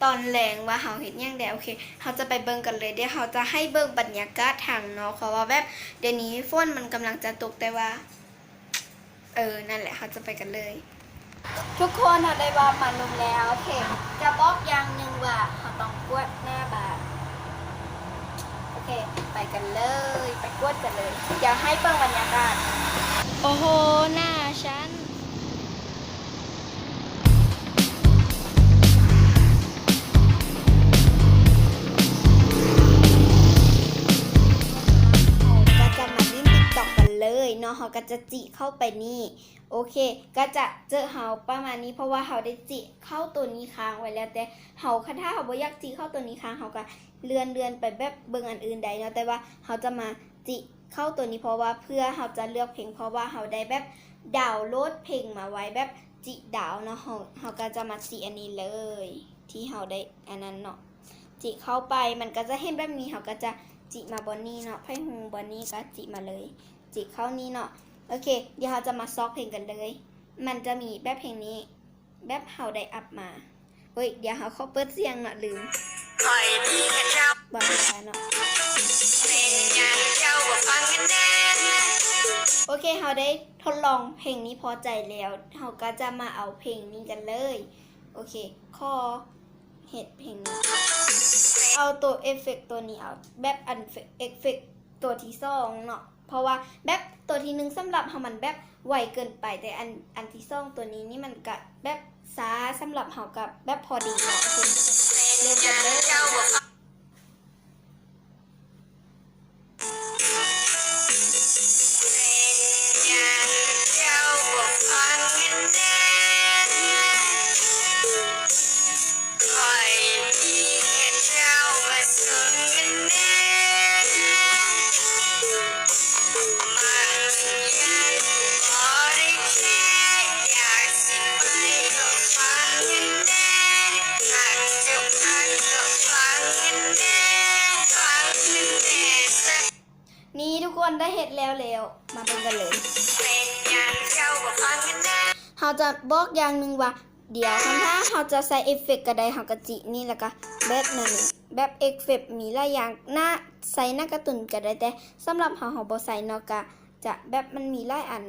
ຕອນແລງວ່າເຮົາເຮັດຫຍັງແດ່. ໂອເຄ ເຮົາຈະໄປເບິ່ງກັນເລີຍ. ດຽວເຮົາຈະໃຫ້ເບິ່ງບັນຍາກາດທາງນອກ ເພາະວ່າແບບດຽວນີ້ຝົນມັນກຳລັງຈະຕົກ ແຕ່ວ່າ ເອີ ນັ້ນແຫຼະ ເຮົາຈະໄປກັນເລີຍ. ທຸກຄົນ ເຮົາໄດ້ວາບມາລົງແລ້ວ. ໂອເຄ ຈະບອກຢ່າງໜຶ່ງວ່າເຮົາຕ້ອງກວດໜ້າບ້ານ. ໂອເຄ ໄປກັນເລີຍ ໄປກວດກັນເລີຍ. ດຽວໃຫ້ເບິ່ງບັນຍາກາດ. ໂອ້ໂຫ ໜ້າຊັ້ນ ເຮົາກໍຈະມາຫຼິ້ນຕິກຕັອກກັນເລີຍເນາະ. ເຮົາກໍຈະຈິເຂົ້າໄປນີ້. ໂອເຄ ກໍຈະເຈີເຮົາປະມານນີ້ ເພາະວ່າເຮົາໄດ້ຈິເຂົ້າໂຕນີ້ຄ້າງໄວ້ແລ້ວ. ແຕ່ເຮົາ ຄັນຖ້າເຮົາບໍ່ຢາກຈິເຂົ້າໂຕນີ້ຄ້າງ ເຮົາກໍເລື່ອນໆໄປແບບເບິ່ງອັນອື່ນໄດ້ເນາະ. ແຕ່ວ່າເຮົາຈະມາຈິເຂົ້າໂຕນີ້ ເພາະວ່າເພື່ອເຮົາຈະເລືອກເພງ ເພາະວ່າເຮົາໄດ້ແບບດາວໂຫຼດເພງມາໄວ້ ແບບຈິດາວເນາະ. ເຮົາ ເຮົາກໍຈະມາຈິອັນນີ້ເລີຍ ທີ່ເຮົາໄດ້ອັນນັ້ນເນາະ. ຈິເຂົ້າໄປ ມັນກໍຈະເຫັນແບບນີ້ ເຮົາກໍຈະຈິມາບ່ອນນີ້ເນາະ. ໃຜຮູ້ບ່ອນນີ້ກໍຈິມາເລີຍ. ຈິເຂົ້ານີ້ເນາະ. ໂອເຄ ດຽວເຮົາຈະມາຊອກເພງກັນເລີຍ. ມັນຈະມີແບບເພງນີ້ ແບບເຮົາໄດ້ອັບມາ. ໂອ້ຍ ດຽວເຮົາຂໍເປີດສຽງເນາະ ລືມ. ບໍ່ມີເນາະ. ໂອເຄ ເຮົາໄດ້ທົດລອງເພງນີ້ພໍໃຈແລ້ວ ເຮົາກໍຈະມາເອົາເພງນີ້ກັນເລີຍ. ໂອເຄ ຂໍເຮັດເພງນີ້ ເອົາໂຕເອຟເຟັກໂຕນີ້ ເອົາແບບອັນເອຟເຟັກໂຕທີສອງເນາະ. ເພາະວ່າແບບໂຕທີໜຶ່ງສຳລັບເຮົາມັນແບບໄວເກີນໄປ ແຕ່ອັນ ອັນທີສອງໂຕນີ້ນີ້ມັນກະແບບຊ້າສຳລັບເຮົາ ກະແບບພໍດີເນາະ. ໂອເຄ ເລີ່ມກັນເລີຍ. ນີ້ທຸກຄົນ ໄດ້ເຮັດແລ້ວແລ້ວ ມາເບິ່ງກັນເລີຍ. ເຮົາຈະບອກຢ່າງໜຶ່ງວ່າ ດຽວ ຄັນຖ້າເຮົາຈະໃສ່ເອຟເຟັກກໍໄດ້ ເຮົາກໍຈິນີ້ ແລ້ວກໍແບບນັ້ນ ແບບເອຟເຟັກມີຫຼາຍຢ່າງ ໜ້າ ໃສ່ໜ້າກາຕູນກໍໄດ້ ແຕ່ສຳລັບເຮົາ ເຮົາບໍ່ໃສ່ເນາະ ກະຈະແບບມັນມີຫຼາຍອັນ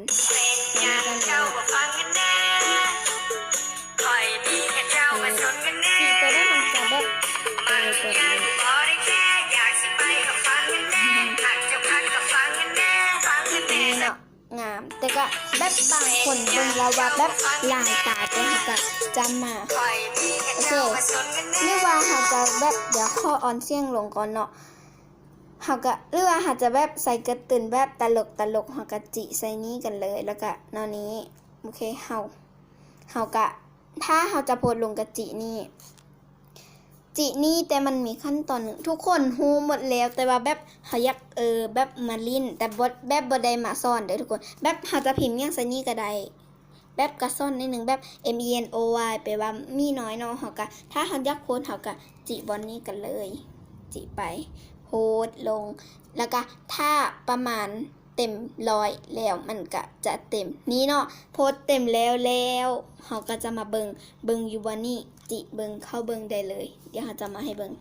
ງາມ ແຕ່ກະແບບບາງຄົນເບິ່ງແລ້ວວ່າແບບລາຍຕາ ແຕ່ເຮົາກະຈຳມາ. ໂອເຄ ຫຼືວ່າເຮົາຈະແບບ ດຽວຂໍອ່ອນສຽງລົງກ່ອນເນາະ. ເຮົາກະ ຫຼືວ່າເຮົາຈະແບບໃສ່ກາຕູນແບບຕະຫຼົກໆ ເຮົາກະຈິໃສ່ນີ້ກັນເລີຍ ແລ້ວກະແນວນີ້. ໂອເຄ ເຮົາ ເຮົາກະ ຖ້າເຮົາຈະໂພສລົງກະຈິນີ້ ຈິນີ້ ແຕ່ມັນມີຂັ້ນຕອນໜຶ່ງ ທຸກຄົນຮູ້ໝົດແລ້ວ ແຕ່ວ່າແບບເຮົາຢາກ ເອີ ແບບມາຫຼິ້ນ ແຕ່ບໍ່ ແບບບໍ່ໄດ້ມາສອນເດີທຸກຄົນ ແບບເຮົາຈະພິມຫຍັງໃສ່ນີ້ກໍໄດ້ ແບບກະສອນໜ້ອຍໜຶ່ງ ແບບ ເອັມ ອີ ເອັນ ໂອ ວາຍ ແປວ່າໝີນ້ອຍເນາະ. ເຮົາກະ ຖ້າເຮົາຢາກໂພສເຮົາກະຈິບ່ອນນີ້ກັນເລີຍ ຈິໄປ ໂພສລົງ ແລ້ວກະຖ້າປະມານ ເຕັມຮ້ອຍແລ້ວ ມັນກະຈະເຕັມນີ້ເນາະ. ໂພສເຕັມແລ້ວແລ້ວ ເຮົາກະຈະມາເບິ່ງ ເບິ່ງຢູ່ບ່ອນນີ້ ຈິເບິ່ງ ເຂົ້າເບິ່ງໄດ້ເລີຍ. ດຽວເຮົາຈະມາໃຫ້ເບິ່ງ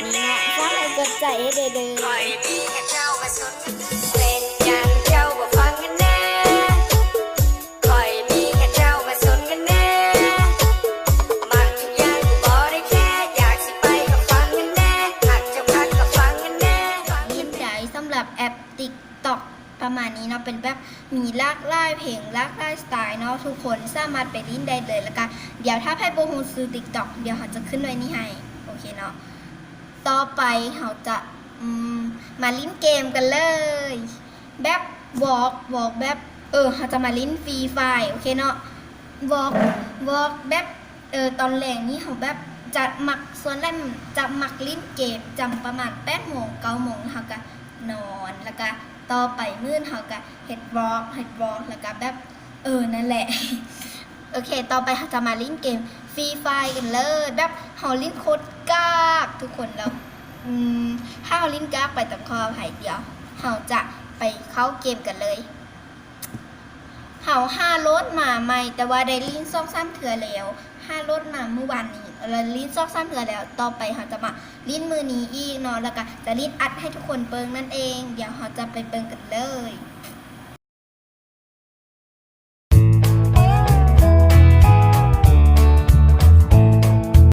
ນີ້ເນາະ. ຝາກໃຫ້ກົດໃຈໃຫ້ແດ່ເດີ. ຫຼິ້ນໄດ້ສຳລັບແອັບຕິກຕັອກປະມານນີ້ເນາະ ເປັນແບບມີຫຼາກຫຼາຍເພງ ຫຼາກຫຼາຍສະໄຕເນາະ ທຸກຄົນສາມາດໄປຫຼິ້ນໄດ້ເລີຍ. ແລ້ວກະດຽວຖ້າໃຜບໍ່ຮູ້ຊື່ຕິກຕັອກ ດຽວເຮົາຈະຂຶ້ນໄວ້ນີ້ໃຫ້ ໂອເຄເນາະ. ຕໍ່ໄປເຮົາຈະ ອືມ ມາຫຼິ້ນເກມກັນເລີຍ ແບບວອກ ວອກແບບ ເອີ ເຮົາຈະມາຫຼິ້ນຟຣີຟາຍ ໂອເຄເນາະ. ວອກ ວອກແບບ ເອີ ຕອນແລງນີ້ເຮົາແບບຈະມັກ ສ່ວນຫຼາຍຈະມັກຫຼິ້ນເກມ ຈຳປະມານແປດໂມງ ເກົ້າໂມງ ເຮົາກະນອນ ແລ້ວກະຕໍ່ໄປມື້ອື່ນເຮົາກະເຮັດວອກ ເຮັດວອກ ແລ້ວກະແບບ ເອີ ນັ້ນແຫຼະ. ໂອເຄ ຕໍ່ໄປເຮົາຈະມາຫຼິ້ນເກມຟຣີຟາຍກັນເລີຍ ແບບເຮົາຫຼິ້ນໂຄດກາກທຸກຄົນ. ແລ້ວ ອືມ ຖ້າເຮົາຫຼິ້ນກາກໄປຕ້ອງຂໍອະໄພ. ດຽວເຮົາຈະໄປເຂົ້າເກມກັນເລີຍ. ເຮົາຫາໂຫຼດມາໃໝ່ ແຕ່ວ່າໄດ້ຫຼິ້ນສອງສາມເທື່ອແລ້ວ. ຖ້າໂຫຼດມາມື້ວານນີ້ ແລ້ວຫຼິ້ນສອງສາມເທື່ອແລ້ວ ຕໍ່ໄປເຮົາຈະມາຫຼິ້ນມື້ນີ້ອີກເນາະ ແລ້ວກໍຈະຫຼິ້ນອັດໃຫ້ທຸກຄົນເບິ່ງນັ້ນເອງ. ດຽວເຮົາຈະໄປເບິ່ງກັນເລີຍ.